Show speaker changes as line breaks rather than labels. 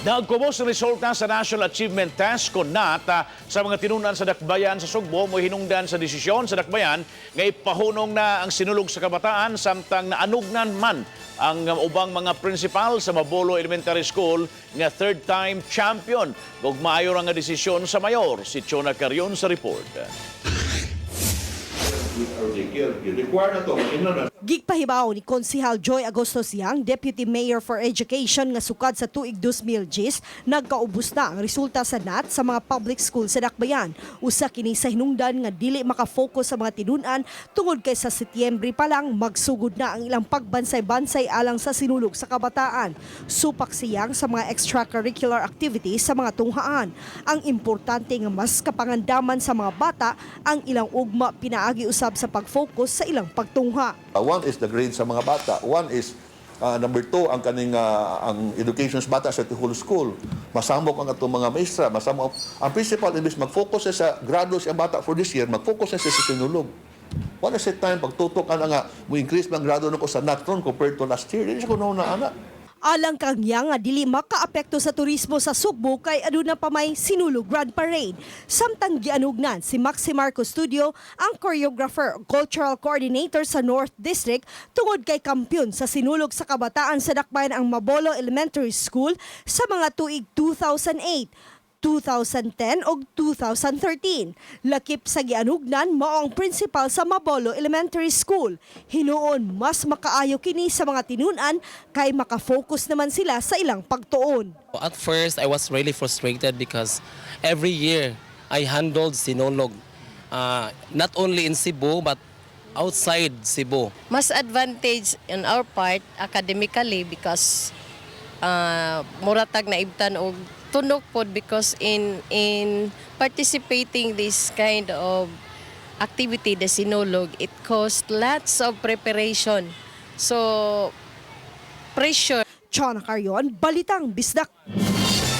Nagkubos ang resulta sa National Achievement Test kon NAT sa mga tinunan sa Dakbayan sa Sugbo mo hinungdan sa desisyon sa Dakbayan nga ipahunong na ang Sinulog sa Kabataan, samtang naanugnan man ang ubang mga principal sa Mabolo Elementary School nga third time champion. Ug maayo ra nga desisyon sa mayor. Si Chona Carion sa report.
Require na to. Ino na.
Gigpahibaw ni Konsihal Joy Agosto Siang, Deputy Mayor for Education, nga sukad sa tuig 2010, nagkaubos na ang resulta sa NAT sa mga public school sa Dakbayan. Usa kini sa hinungdan nga dili makafocus sa mga tinunan tungod kay sa Setyembre pa lang magsugod na ang ilang pagbansay-bansay alang sa Sinulog sa Kabataan. Supak siyang sa mga extracurricular activities sa mga tunghaan. Ang importante nga mas kapangandaman sa mga bata ang ilang ugma pinaagi usab sa pag-focus sa ilang pagtungha.
One is the grade sa mga bata. One is number two, ang kaning ang education sa bata sa the whole school. Masamok ang atong mga maestra, masamok ang principal. Imbes mag-focus siya sa grado sa bata for this year, mag-focus siya sa Sinulog. Wala sa time pagtutok ana nga mo increase bang grado nako sa NAT ron compared to last year. Dili siya kuno na ana.
Alang kang nga dili makaapekto sa turismo sa Sugbo kay aduna pa may Sinulog Grand Parade. Samtang gianugnan si Maximar Custodio, ang choreographer ug cultural coordinator sa North District, tungod kay kampyon sa Sinulog sa Kabataan sa Dakbayan ang Mabolo Elementary School sa mga tuig 2008, 2010 ug 2013. Lakip sa gianugnan mao ang principal sa Mabolo Elementary School. Hinuon mas makaayo kini sa mga tinunan kay makafocus naman sila sa ilang pagtuon.
At first, I was really frustrated because every year I handled Sinulog, not only in Cebu but outside Cebu.
Mas advantage in our part academically because muratag naibtan og tunok pod because in participating this kind of activity, the Sinulog, it cost lots of preparation, so pressure.
Chona Carion, Balitang Bisdak.